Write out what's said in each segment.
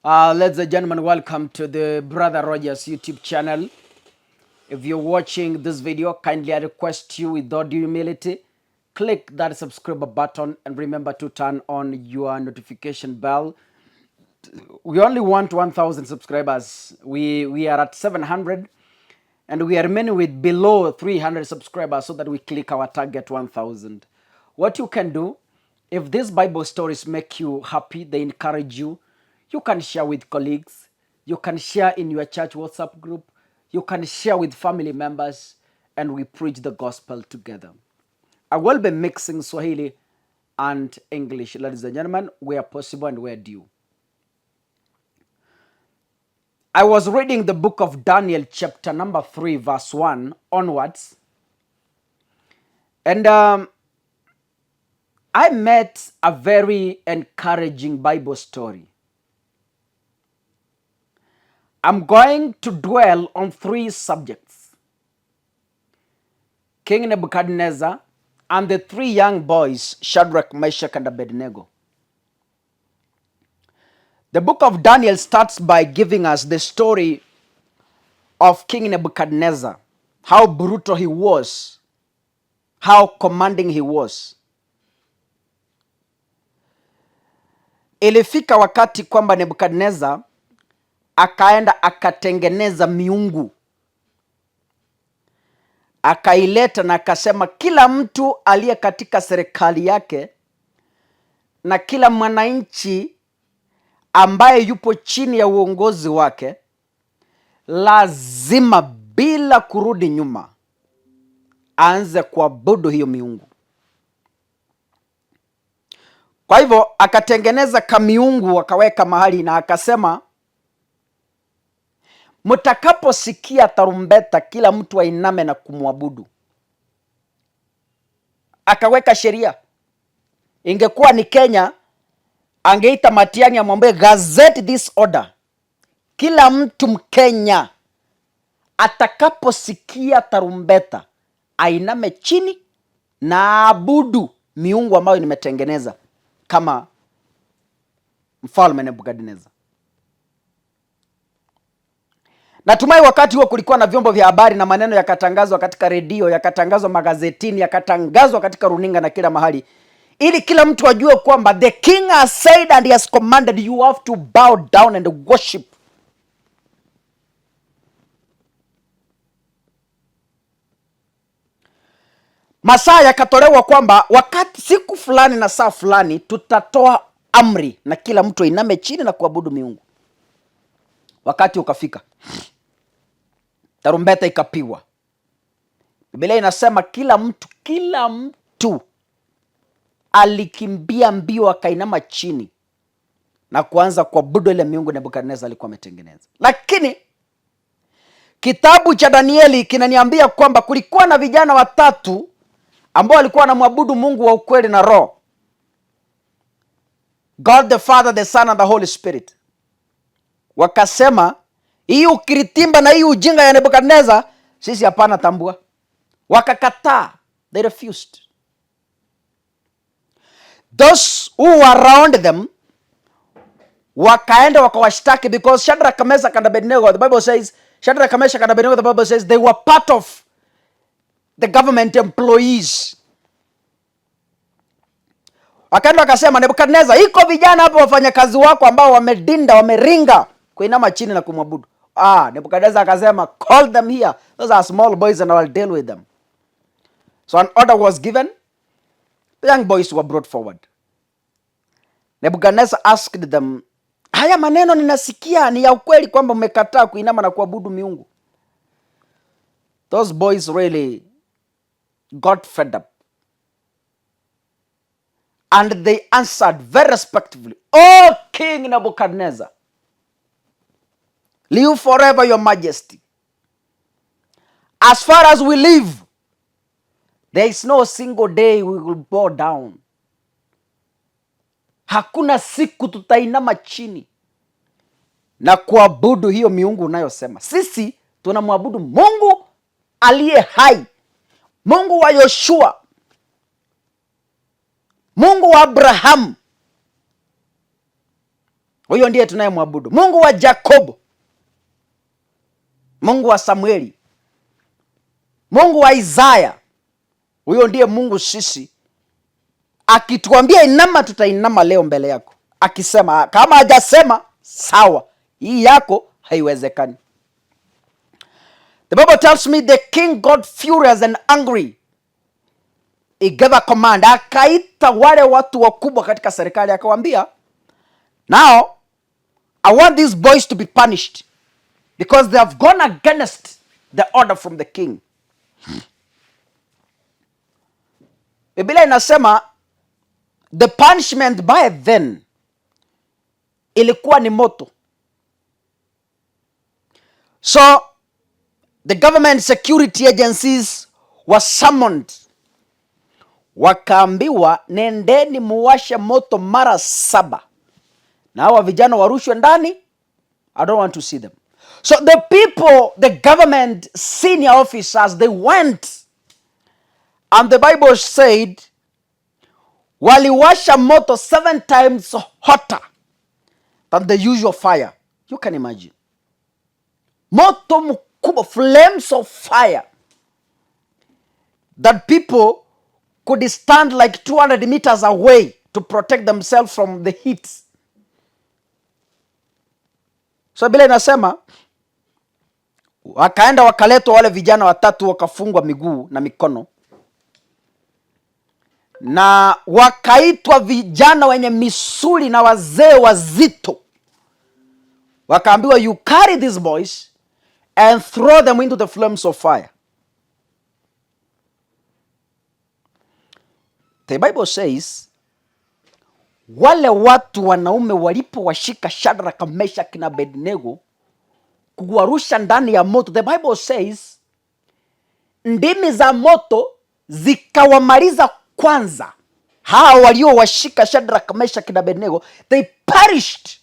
Ladies and gentlemen, welcome to the Brother Rogers YouTube channel. If you're watching this video, kindly I request you with all due humility, click that subscribe button and remember to turn on your notification bell. We only want 1,000 subscribers. We are at 700 and we are remaining with below 300 subscribers so that we click our target 1,000. What you can do, if these Bible stories make you happy, they encourage you, you can share with colleagues, you can share in your church WhatsApp group, you can share with family members, and we preach the gospel together. I will be mixing Swahili and English, ladies and gentlemen, where possible and where due. I was reading the book of Daniel, chapter number 3, verse 1 onwards, and I met a very encouraging Bible story. I'm going to dwell on three subjects: King Nebuchadnezzar and the three young boys, Shadrach, Meshach, and Abednego. The book of Daniel starts by giving us the story of King Nebuchadnezzar, how brutal he was, how commanding he was. Ilifika wakati kwamba Nebuchadnezzar akaenda akatengeneza miungu akaileta na akasema kila mtu aliye katika serikali yake na kila mwananchi ambaye yupo chini ya uongozi wake lazima bila kurudi nyuma aanze kuabudu hiyo miungu. Kwa hivyo akatengeneza kamiungu akaweka mahali na akasema, mtakaposikia tarumbeta, kila mtu ainame na kumwabudu. Akaweka sheria. Ingekuwa ni Kenya, angeita Matiang'i amwambie gazette this order, kila mtu Mkenya atakaposikia tarumbeta ainame chini na aabudu miungu ambayo nimetengeneza kama mfalme Nebukadnezar. Natumai wakati huo kulikuwa na vyombo vya habari na maneno yakatangazwa katika redio, yakatangazwa magazetini, yakatangazwa katika runinga na kila mahali, ili kila mtu ajue kwamba the king has said and he has commanded you have to bow down and worship. Masaa yakatolewa kwamba wakati siku fulani na saa fulani tutatoa amri na kila mtu ainame chini na kuabudu miungu. Wakati ukafika, tarumbeta ikapigwa. Biblia inasema kila mtu alikimbia mbio akainama chini na kuanza kuabudu ile miungu Nebukadnezar alikuwa ametengeneza. Lakini kitabu cha Danieli kinaniambia kwamba kulikuwa na vijana watatu ambao walikuwa wanamwabudu Mungu wa ukweli na roho, God the Father, the Son and the Holy Spirit. Wakasema hii ukiritimba na hii ujinga ya Nebukadnezar sisi hapana tambua. Wakakataa, they refused. Those who were around them wakaenda wakawashtaki, because Shadrach, Meshach and Abednego, the Bible says, Shadrach, Meshach and Abednego, the Bible says they were part of the government employees. Wakaenda wakasema, Nebukadnezar, iko vijana hapo wafanyakazi wako ambao wamedinda, wameringa kuinama chini na kumwabudu. Nebukadnezar akasema, call them here, those are small boys and I will deal with them. So an order was given, the young boys were brought forward. Nebukadnezar asked them, haya maneno ninasikia ni ya ukweli kwamba mmekataa kuinama na kuabudu miungu? Those boys really got fed up and they answered very respectfully, O King Nebuchadnezzar, live forever, your majesty. As far as we live, there is no single day we will bow down. Hakuna siku tutainama chini na kuabudu hiyo miungu unayosema. Sisi tunamwabudu Mungu aliye hai, Mungu wa Yoshua, Mungu wa Abrahamu. Huyo ndiye tunayemwabudu, Mungu wa Jakobo, Mungu wa Samueli, Mungu wa Isaya. Huyo ndiye Mungu sisi. Akituambia inama, tutainama leo mbele yako. Akisema, kama hajasema sawa, hii yako haiwezekani. The Bible tells me the king got furious and angry. He gave a command. Akaita wale watu wakubwa katika serikali akawaambia, "Now I want these boys to be punished because they have gone against the order from the king." Biblia inasema the punishment by then ilikuwa ni moto. So the government security agencies were summoned, wakaambiwa, "Nendeni muwashe moto mara saba na hawa vijana warushwe ndani. I don't want to see them." So the people, the government senior officers, they went, and the Bible said waliwasha moto seven times hotter than the usual fire. You can imagine. Moto mkubwa, flames of fire that people could stand like 200 meters away to protect themselves from the heat. So Biblia inasema wakaenda wakaletwa wale vijana watatu, wakafungwa miguu na mikono, na wakaitwa vijana wenye misuli na wazee wazito, wakaambiwa, "You carry these boys and throw them into the flames of fire." The Bible says wale watu wanaume walipowashika Shadrach, Meshach na Abednego kuwarusha ndani ya moto, the Bible says ndimi za moto zikawamaliza kwanza. Hawa waliowashika Shadrach, Meshach na Abednego, they perished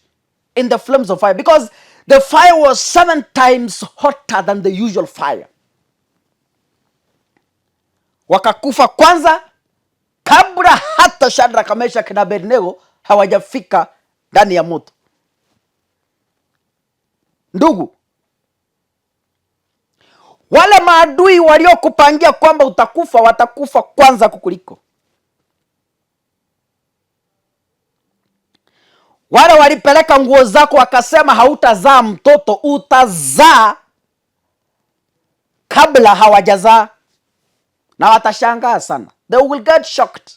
in the flames of fire because the fire was seven times hotter than the usual fire. Wakakufa kwanza kabla hata Shadrach, Meshach na Abednego hawajafika ndani ya moto. Ndugu, wale maadui waliokupangia kwamba utakufa watakufa kwanza kukuliko. Wale walipeleka nguo zako wakasema hautazaa mtoto, utazaa kabla hawajazaa, na watashangaa sana. They will get shocked.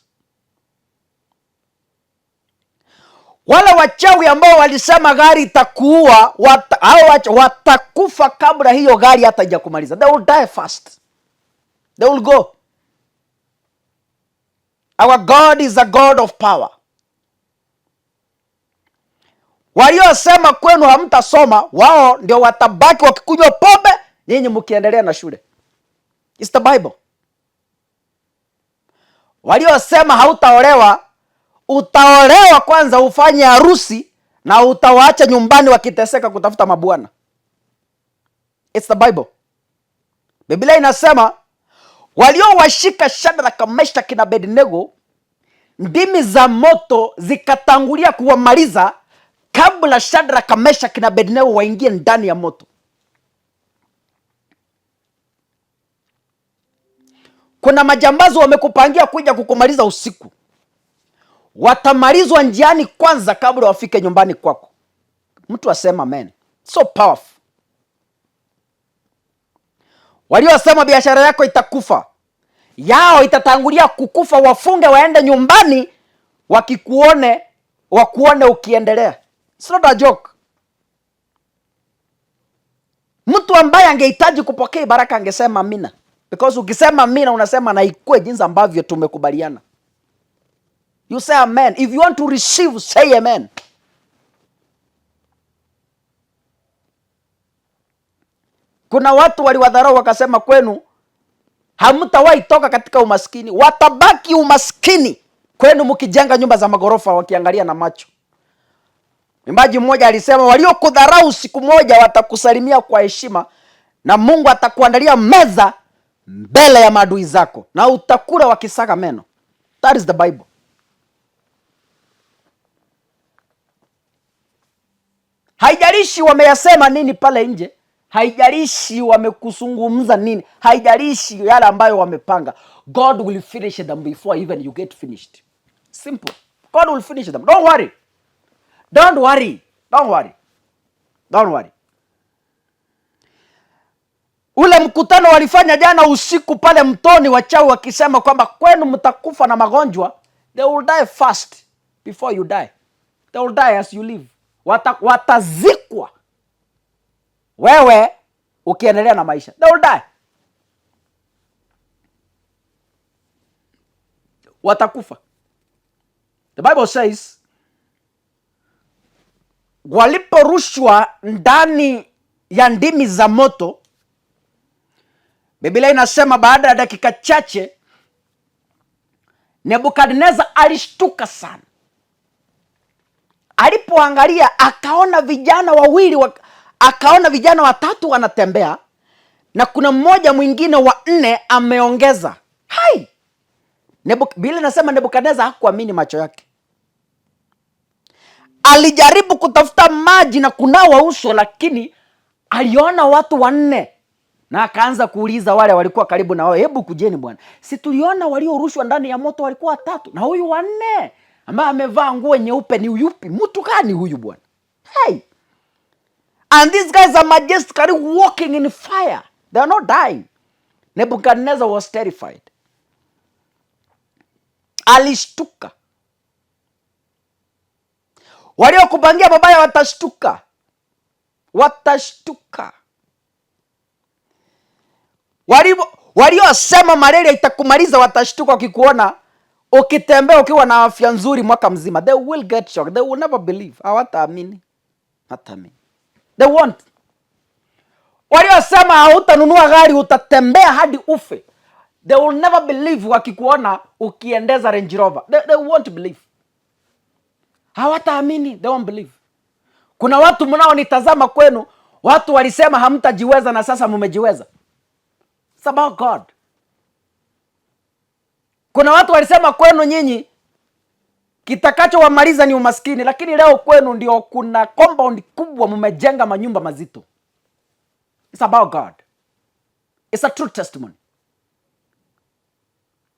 Wale wachawi ambao walisema gari itakuua, watakufa kabla hiyo gari hata haijakumaliza. They will die fast. They will go. Our God is a God of power. Waliosema kwenu hamtasoma, wao ndio watabaki wakikunywa pombe, nyinyi mkiendelea na shule. It's the Bible. Waliosema hautaolewa, utaolewa kwanza ufanye harusi na utawaacha nyumbani wakiteseka kutafuta mabwana. It's the Bible. Biblia inasema waliowashika Shadraka, Meshaki na Abednego, ndimi za moto zikatangulia kuwamaliza kabla Shadraka, Meshaki na Abednego waingie ndani ya moto. Kuna majambazi wamekupangia kuja kukumaliza usiku, watamalizwa njiani kwanza kabla wafike nyumbani kwako. Mtu asema amen. So powerful. Waliosema biashara yako itakufa, yao itatangulia kukufa, wafunge waende nyumbani, wakikuone wakuone ukiendelea. It's not a joke. Mtu ambaye angehitaji kupokea baraka angesema amina, because ukisema amina unasema na ikue jinsi ambavyo tumekubaliana. You say amen. If you want to receive, say amen. Kuna watu waliwadharau wakasema kwenu hamtawahi toka katika umaskini, watabaki umaskini kwenu mkijenga nyumba za magorofa wakiangalia na macho. Mwimbaji mmoja alisema waliokudharau siku moja watakusalimia kwa heshima, na Mungu atakuandalia meza mbele ya maadui zako na utakula wakisaga meno. That is the Bible. Haijalishi wameyasema nini pale nje, haijalishi wamekuzungumza nini, haijalishi yale ambayo wamepanga, God will finish them before even you get finished. Simple. God will finish them. Don't worry. Don't worry. Don't worry. Don't worry. Ule mkutano walifanya jana usiku pale mtoni, wachawi wakisema kwamba kwenu mtakufa na magonjwa, they will die fast before you die. They will die as you live. Watazikwa wewe ukiendelea na maisha. They will die. Watakufa. The Bible says waliporushwa ndani ya ndimi za moto, Biblia inasema baada ya dakika chache Nebukadneza alishtuka sana. Alipoangalia akaona vijana wawili, akaona vijana watatu wanatembea na kuna mmoja mwingine wa nne ameongeza. Hai! Biblia inasema Nebukadneza hakuamini macho yake. Alijaribu kutafuta maji na kunawa uso, lakini aliona watu wanne na akaanza kuuliza wale walikuwa karibu na wao, hebu kujeni bwana, si tuliona waliorushwa ndani ya moto walikuwa watatu, na huyu wanne ambaye amevaa nguo nyeupe ni yupi? Mtu gani huyu bwana? Hey! And these guys are majestically walking in fire. They are not dying. Nebuchadnezzar was terrified. Alishtuka. Waliokupangia mabaya watashtuka, watashtuka. Waliosema malaria itakumaliza watashtuka wakikuona ukitembea ukiwa na afya nzuri mwaka mzima. They will get shocked. They will never believe. Hawataamini, hataamini. They won't. Waliosema hautanunua gari utatembea hadi ufe, they will never believe wakikuona ukiendeza Range Rover. They won't believe. Hawataamini, they won't believe. Kuna watu mnaonitazama kwenu, watu walisema hamtajiweza na sasa mmejiweza. It's about God. Kuna watu walisema kwenu nyinyi kitakachowamaliza ni umaskini, lakini leo kwenu ndio kuna compound kubwa, mmejenga manyumba mazito. It's about God. It's a true testimony.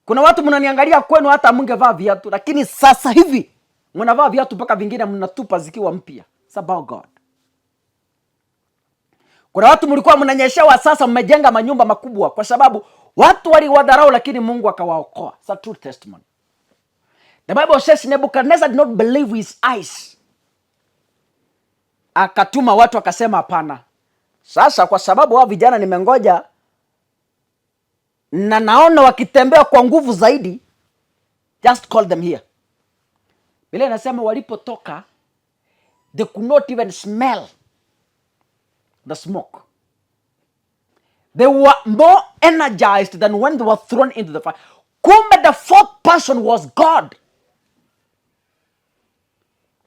Kuna watu mnaniangalia kwenu hata mngevaa viatu, lakini sasa hivi mnavaa viatu mpaka vingine mnatupa zikiwa mpya. It's about God. Kuna watu mlikuwa mnanyeshewa, sasa mmejenga manyumba makubwa kwa sababu watu waliwadharau, lakini Mungu akawaokoa. It's a true testimony. The Bible says Nebuchadnezzar did not believe his eyes. Akatuma watu akasema, hapana. Sasa kwa sababu hao vijana nimengoja na naona wakitembea kwa nguvu zaidi, just call them here. Biblia inasema walipotoka, they could not even smell the smoke. They were more energized than when they were thrown into the fire. Kumbe the fourth person was God.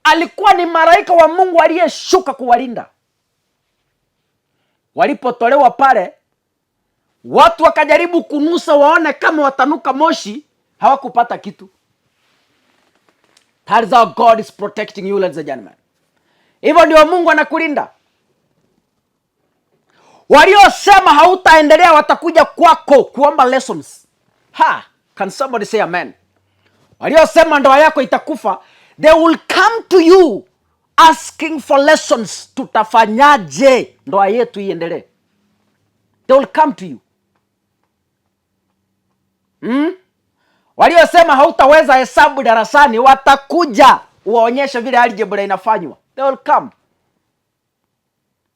Alikuwa ni malaika wa Mungu aliyeshuka kuwalinda. Walipotolewa pale, watu wakajaribu kunusa waone kama watanuka moshi, hawakupata kitu. That is how God is protecting you, ladies and gentlemen. Hivyo ndio Mungu anakulinda. Waliosema hautaendelea watakuja kwako kuomba lessons. Ha, can somebody say amen? Waliosema ndoa yako itakufa, they will come to you asking for lessons. Tutafanyaje ndoa yetu iendelee? They will come to you. Waliosema hautaweza hesabu darasani watakuja uwaonyeshe vile algebra inafanywa. They will come.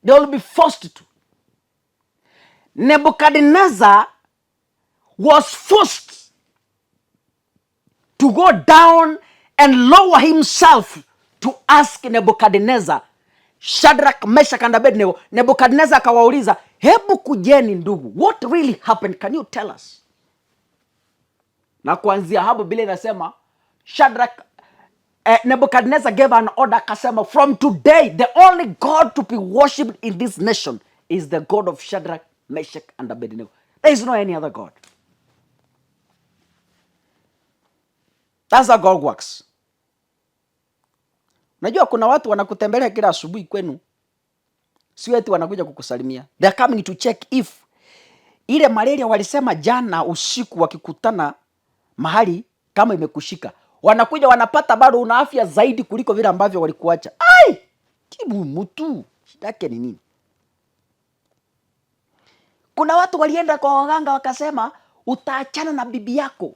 They will be forced to. Nebuchadnezzar was forced to go down and lower himself to ask Nebuchadnezzar, Shadrach, Meshach and Abednego. Nebuchadnezzar akawauliza, hebu kujeni ndugu, what really happened? Can you tell us? Na kuanzia hapo Biblia inasema Shadrach, Nebuchadnezzar gave an order akasema, from today the only God to be worshipped in this nation is the God of Shadrach, Meshach and Abednego. There is no any other God. That's how God works. Unajua kuna watu wanakutembelea kila asubuhi kwenu, Sio eti wanakuja kukusalimia, they are coming to check if ile malaria walisema jana usiku wakikutana mahali kama imekushika. Wanakuja wanapata bado una afya zaidi kuliko vile ambavyo walikuacha. Ai, kibu mtu shida yake ni nini? Kuna watu walienda kwa waganga wakasema utaachana na bibi yako,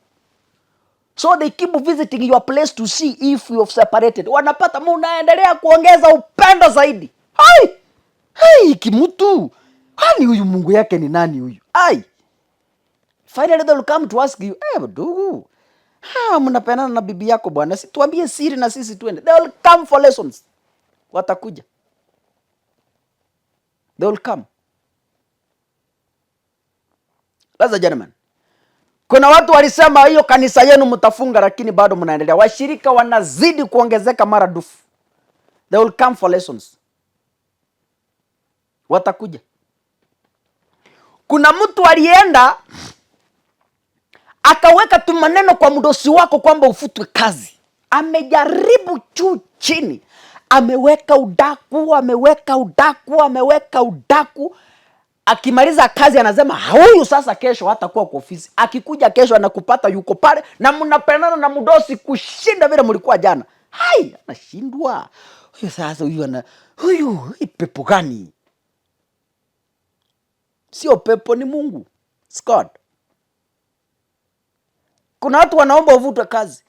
so they keep visiting your place to see if you have separated. Wanapata munaendelea kuongeza upendo zaidi. Hai, hai, kimutu hani huyu Mungu yake ni nani huyu? Ai, finally they'll come to ask you, eh, ndugu, ha, mnapendana na bibi yako bwana, si tuambie siri na sisi tuende. They will come for lessons, watakuja, they will come. Ladies and gentlemen, kuna watu walisema hiyo kanisa yenu mtafunga, lakini bado mnaendelea. Washirika wanazidi kuongezeka maradufu. They will come for lessons, watakuja. Kuna mtu alienda akaweka tu maneno kwa mdosi wako kwamba ufutwe kazi. Amejaribu juu chini, ameweka udaku, ameweka udaku, ameweka udaku. Akimaliza kazi anasema huyu sasa kesho hatakuwa kwa ofisi. Akikuja kesho anakupata yuko pale na mnapendana na mdosi kushinda vile mlikuwa jana. Hai, anashindwa huyu sasa, huyu ana huyu hii pepo gani? Sio pepo, ni Mungu. It's God. Kuna watu wanaomba uvutwe kazi.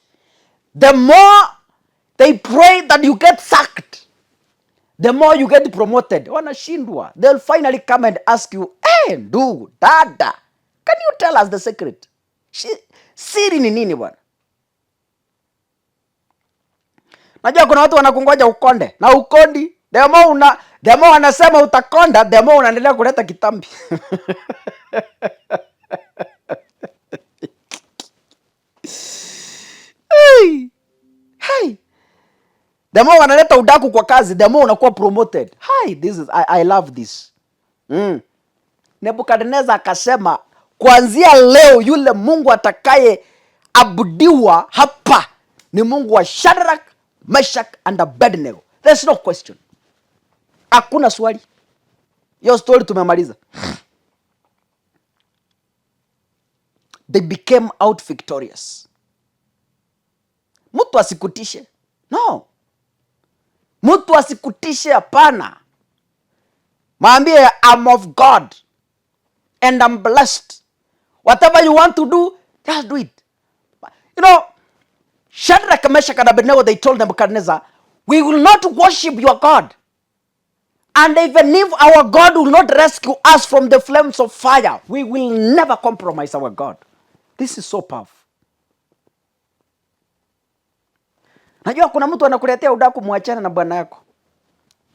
The more they pray that you get sacked, the more you get promoted. Wanashindwa. They'll finally come and ask you, hey, ndugu, dada, can you tell us the secret? Siri ni nini bwana? Najua kuna watu wanakungoja ukonde na ukondi. The more una, the more wanasema utakonda, the more unaendelea kuleta kitambi. Hey, hey. The more wanaleta udaku kwa kazi, the more unakuwa promoted. Hi, this is, I love this. Nebukadnezar akasema kuanzia leo yule Mungu atakaye abudiwa hapa ni Mungu wa Shadrach, Meshach and Abednego. There's no question. Hakuna swali. Hiyo story tumemaliza. They became out victorious. Mtu asikutishe. No. Mtu asikutishe, hapana. Mwambie I'm of God and I'm blessed. Whatever you want to do, just do it. You know, Shadrach, Meshach and Abednego, they told Nebuchadnezzar, we will not worship your God. And even if our God will not rescue us from the flames of fire, we will never compromise our God. This is so powerful. Najua kuna mtu anakuletea udaku, muachane na bwana yako.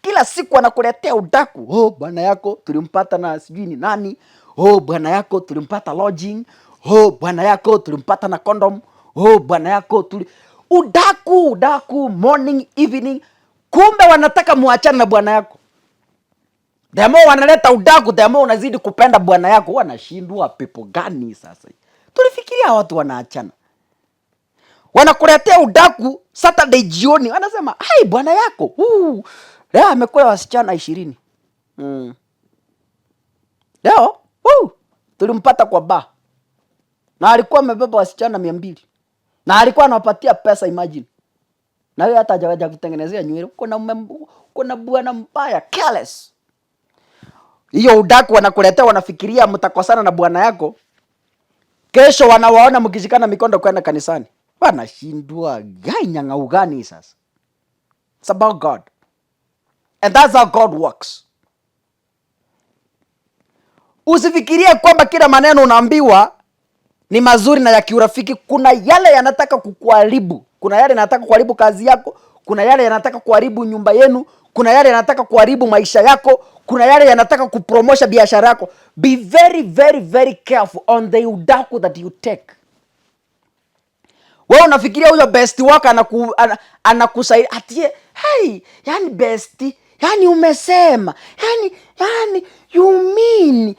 Kila siku anakuletea udaku. Oh, bwana yako tulimpata na sijui ni nani. Oh, bwana yako tulimpata lodging. Oh, bwana yako tulimpata na condom. Oh, bwana yako tuli udaku, udaku morning evening. Kumbe wanataka muachane na bwana yako. The more wanaleta udaku, the more unazidi kupenda bwana yako. Wanashindwa pepo gani sasa? Tulifikiria watu wanaachana. Wanakuletea udaku Saturday jioni, wanasema hai bwana yako leo amekula wasichana 20. Leo tulimpata kwa bar na alikuwa amebeba wasichana 200 na alikuwa anawapatia pesa, imagine. Na yeye hata hajawaja kutengenezea nywele. Kuna bwana mbaya careless. Hiyo udaku wanakuletea, wanafikiria mtakosana na bwana yako. Kesho wanawaona mkishikana mikono kwenda kanisani. Wanashindwa gai nyang'au gani sasa? It's about God. And that's how God works. Usifikirie kwamba kila maneno unaambiwa ni mazuri na ya kiurafiki. Kuna yale yanataka kukuharibu. Kuna yale yanataka kuharibu kazi yako. Kuna yale yanataka kuharibu nyumba yenu. Kuna yale yanataka kuharibu maisha yako. Kuna yale yanataka kupromosha biashara yako. Be very, very, very careful on the udaku that you take. Wewe unafikiria huyo best wako anakusaidia atie, hey, yani best, yani umesema, yani you mean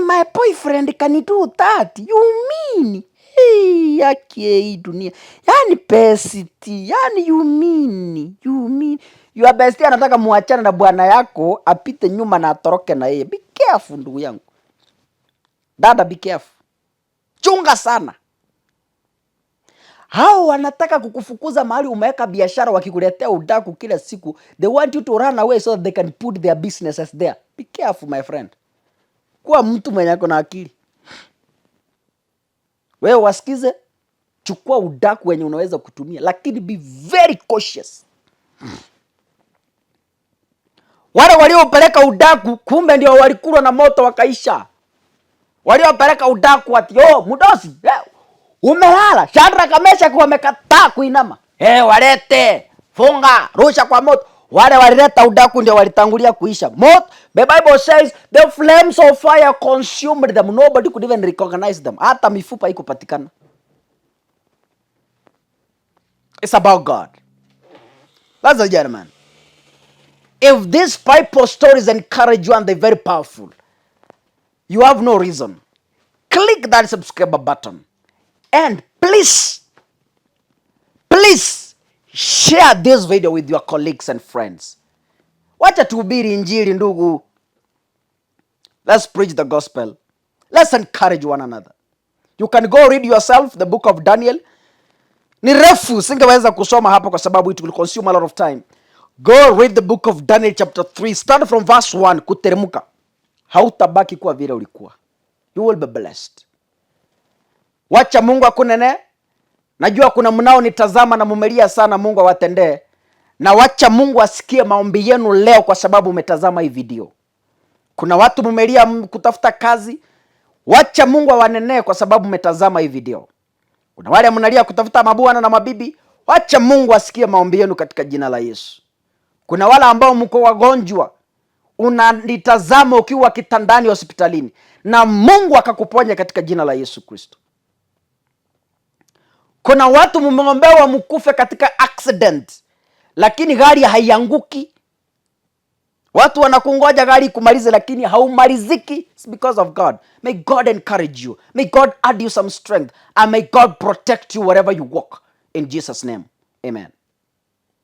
my boyfriend can do that? You mean? Hey, yake hii dunia. Yani best, yani you mean, you mean. Your bestie anataka muachane na bwana yako, apite nyuma na atoroke na yeye. Be careful, ndugu yangu. Dada, be careful. Chunga sana. Hao wanataka kukufukuza mahali umeweka biashara, wakikuletea udaku kila siku. They want you to run away so that they can put their businesses there. Be careful, my friend. Kuwa mtu mwenye ako na akili. Wewe wasikize, chukua udaku wenye unaweza kutumia, lakini be very cautious. Wale waliopeleka udaku kumbe ndio walikulwa na moto wakaisha. Waliopeleka udaku ati, "Oh, mdosi, umelala." Shadraka, Meshaki wamekataa kuinama. Walete, funga, rusha kwa moto. Wale walileta udaku ndio walitangulia kuisha. Moto, the Bible says the flames of fire consumed them. Nobody could even recognize them. Hata mifupa haikupatikana. It's about God. Ladies and gentlemen, if these Bible stories encourage you and they're very powerful, you have no reason. Click that subscribe button and please, please share this video with your colleagues and friends. Wacha tuhubiri Injili, ndugu. Let's preach the gospel. Let's encourage one another. You can go read yourself the book of Daniel. Ni refu, singeweza kusoma hapa kwa sababu it will consume a lot of time. Go read the book of Daniel chapter 3, start from verse 1 kuteremka. Hautabaki kuwa vile ulikuwa. You will be blessed. Wacha Mungu akunene. Najua kuna mnaonitazama na mumelia sana, Mungu awatendee. Na wacha Mungu asikie maombi yenu leo kwa sababu umetazama hii video. Kuna watu mumelia kutafuta kazi, wacha Mungu awanenee kwa sababu umetazama hii video. Kuna wale mnalia kutafuta mabwana na mabibi, wacha Mungu asikie maombi yenu katika jina la Yesu. Kuna wale ambao mko wagonjwa, unanitazama ukiwa kitandani hospitalini, na Mungu akakuponya katika jina la Yesu Kristo. Kuna watu mmeombewa mkufe katika accident, lakini gari haianguki. Watu wanakungoja gari kumalize, lakini haumaliziki. It's because of God. May God encourage you. May God add you some strength, and may God protect you wherever you walk. In Jesus' name, amen.